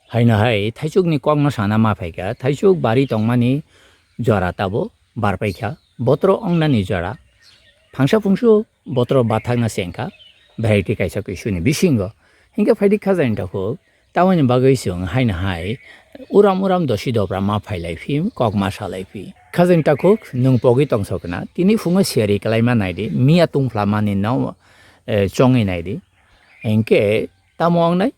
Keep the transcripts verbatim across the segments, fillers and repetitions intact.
Haino hai thaichukni kokno sana ma phaikha, thaichuk bari tongmani jora tabo barpaikha, botro ongnani jora. Phangsa phungsu botro bathakna chengkha, variety kaisa kuisuni bisingo. Hinkhe phaidi khajani takhuk, tamoni bagwi chwng haino hai uram uram dosi dobra ma phailai phi, kok ma salai phi. Khajani takhuk, nwng pogwi tongsokna, tini phungo siyari kwlaima naidi, miya tungphlamani no, eh, chongwi naidi. Hinkhe tamo wngnai?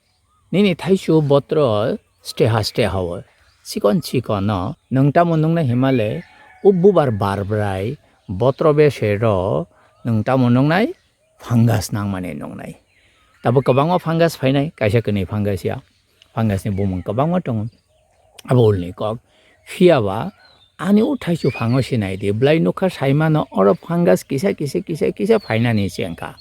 Nini thaichu botro steha steha o, chikon chikon no, nwng tamo nuknai himale, o bubar barbrai, botro besero, nwng tamo nuknai, fungus nangmani nuknai. Tabo kwbangma fungus phainai, kaisa kwnwi fungus ya, fungus ni bumung kwbangma tongo. Abo ulni kok. Phiya ba ani o thaichu phango se nai di, belai nukha sai mano, oro fungus kisa kisa kisa kisa phainani chengkha.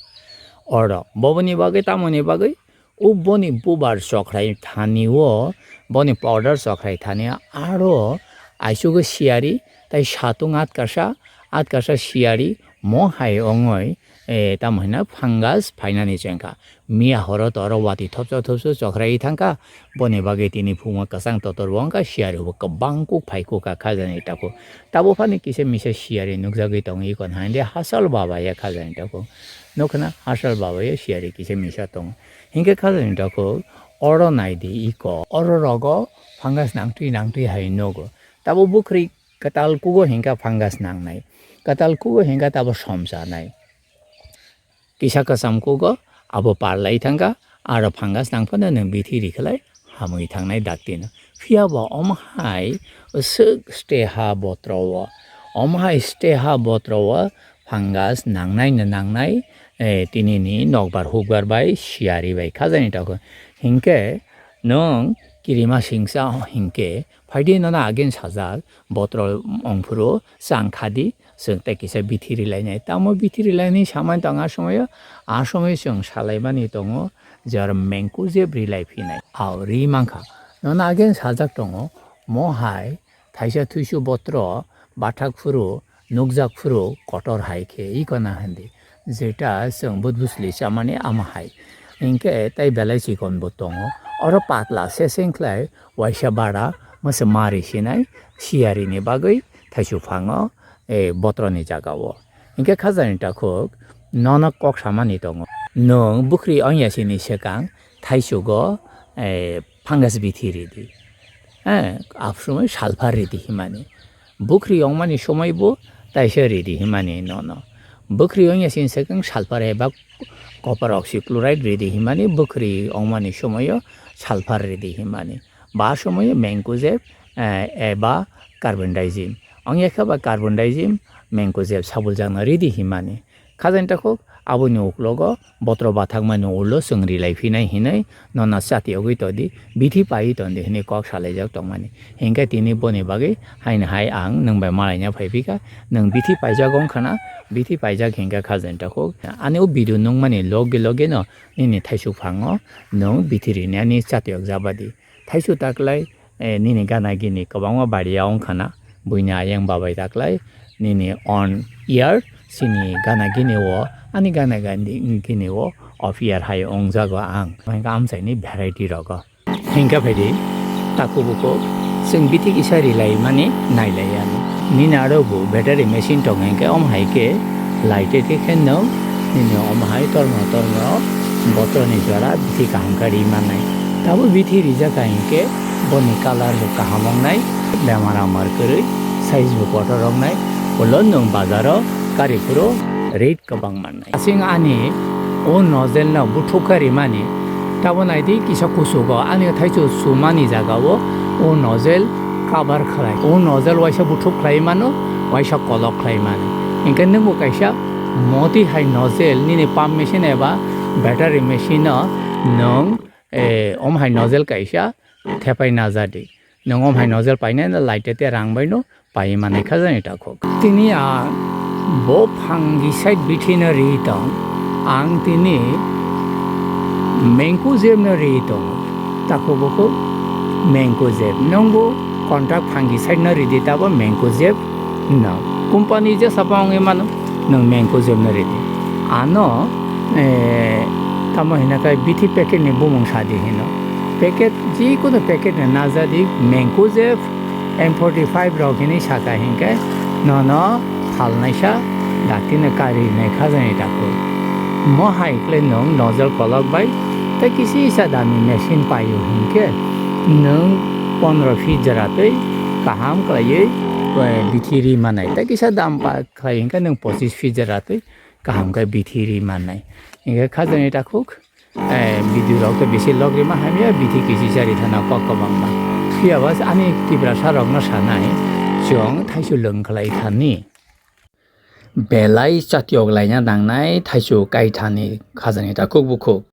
Oro, boboni bagwi, tamoni bagwi, o boni bubar chokrai thani o, boni powder chokrai thani aro aichugo siyari, tai satung atkasa, atkasa siyari, mo hai ongoi, eh, tamo hino fungus phainani chengkha. Miya horo to oro wati thopsa thopsa chokrai thangkha. Boni bagwi tini phungo kwchang totor bo wngkha, siyari bo kwbang kuk phai kuk kha khajani takhuk. Tabo phani kisa misa siyari nukjagwi tongo, ikon hainde hachal baba ya khajani takhuk. Nukha na hachal baba ya siyari kisa misa tongo. Hinkhe khajani takhuk oro naidi iko. Oro rogo fungus nangtwi nangtwi hai nugo. Tabo bukhri kwtal kugo hinkha fungus nangnai. Kwtal kugo hinkha tabo somsa nai. Kisa kwcham kugo abo parlai thangkha, aro fungus nangphano nwng bithi rikhlai hamwi thangnai daktino. Phiya bo omo hai swk steha botro o, omo hai steha botro o fungus nangnai no nangnai, eh, tinini nokbar hukbar bai siyari bai khajani takhuk. Hinkhe nwng kirima singsa hinkhe phaidi nono again sajak botro ongphuru chang khadi. Chwng tei kisa bithi rilainai. Tamo bithi rilainai samani tong a somoyo, a somoyo chwng salaimani tongo, je oro mengkujeb rilai phinai. Ao ri mankha. Nono again sajak tongo, mo hai thaisa thuisu botro bathak phuru, nukjak phuru kotor hai khe iko na hindi. Jeta chwng budbusli chamani ama hai. Hinkhe tei belai chikon bo tongo. Oro patla seseng khlai waisa bara mwswk mari sinai siyarini bagwi thaisu phango, eh, botroni jagao. Hinkhe khajani takhuk nono kok samani tongo. Nwng bukhri ongya sini swkang thaichugo, eh, fungus bithi ridi. Eh, absumai salphar ridi himani. Bukhri ongmani somoi bo taisa ridi himani nono. Bukhri ongya sini swkang salphar eba copper oxychloride ridi himani, bukhri ongmani somoio salphar ridi himani. Ba somoio mancozeb, eh, eba carbendazim. Ongya khe ba carbendazim, mancozeb sabuljakno ridi himani. Khajani takhuk aboni uklogo botro bathakmani ulo chwng rilai phinai hinwi nono chati yogwi todi, bithi paiwi tondi hinwi kok salaijak tongmani. Hinkhe tini boni bagwi haino hai ang nwng bai malaina phai phikha, nwng bithi paijak wngkha na, bithi paijak hinkhe khajani takhuk. Ani o video nukmani loge loge no nini thaisuk phango nwng bithi rinani chati yokjak badi. Thaisu taklai, eh, nini gana gini kwbangma bariya wngkha na, buini ayang babai taklai, nini on year, sini gana gini o, ani gana gani gini o, off year hai wngjago ang. Hinkhe amchaini variety rogo. Hinkhe phaidi, taku buku, chwng bithi kisa rilai mani nailai ano. Nini aro bo battery machine tong hinkhe, om hai khe, Laitete khe nwng nini omo hai tormo tormo botroni jora bithi kaham khe ri mannai. Tabuk bithi rijak kha hinkhe boni colour bo kaham wngnai, bemar amar kwrwi, size bo kotor wngnai, ulo nwng bazaro kari phuru rate kwbang mannai. Aswk ani o nozzle no buthuk khe rimani, tabo naidi kisa kuchugo ani thaichu sumani jagao o nozzle cover khlai. O nozzle waisa buthuk khlai mano, waisa kolok khlai mano. Hinkhe nwngbo kaisa moti hai nozzle nini pump machine eba battery machine no nwng, eh, om hai nozzle kaisa thepai najadi. Nwng om hai nozzle painai no Laitete rang bai no pai manai kha jani takhuk. Tini ang bo fungicide bithi no ri tong, ang tini mancozeb no ri tong. Takhuk bukhuk mancozeb. Nwngbo contract fungicide no ridi tabo mancozeb no. Company jesa bo wngwi mano, nwng mancozeb no ridi. Ano, eh, tamo hino khe bithi packet ni bumung sadi hino. Packet, jikunu packet no najadi, Mancozeb M forty five rok hinwi saka hinkhe nono phalnaisa dakti no kari nai khajani takhuk. Mo hai khlai nwng nozzle kolok bai tei kisi isa dami machine paio hinkhe nwng pondro feet jora twi kaham khlaiwi, eh, bithi ri manai. Tei kisa dam pa khlai hinkhe nwng pochis feet jora twi kaham khe bithi ri manai. Hinkhe khajani takhuk, eh, video rok to bisi log rima hamya, bithi kisi chari thana kok kwbangma. Phiya ba ani Tiprasa rokno sanai, chwng thaisu lwng khlai thani. Belai chatiok laina nangnai thaisu kai thani khajani takhuk bukhuk.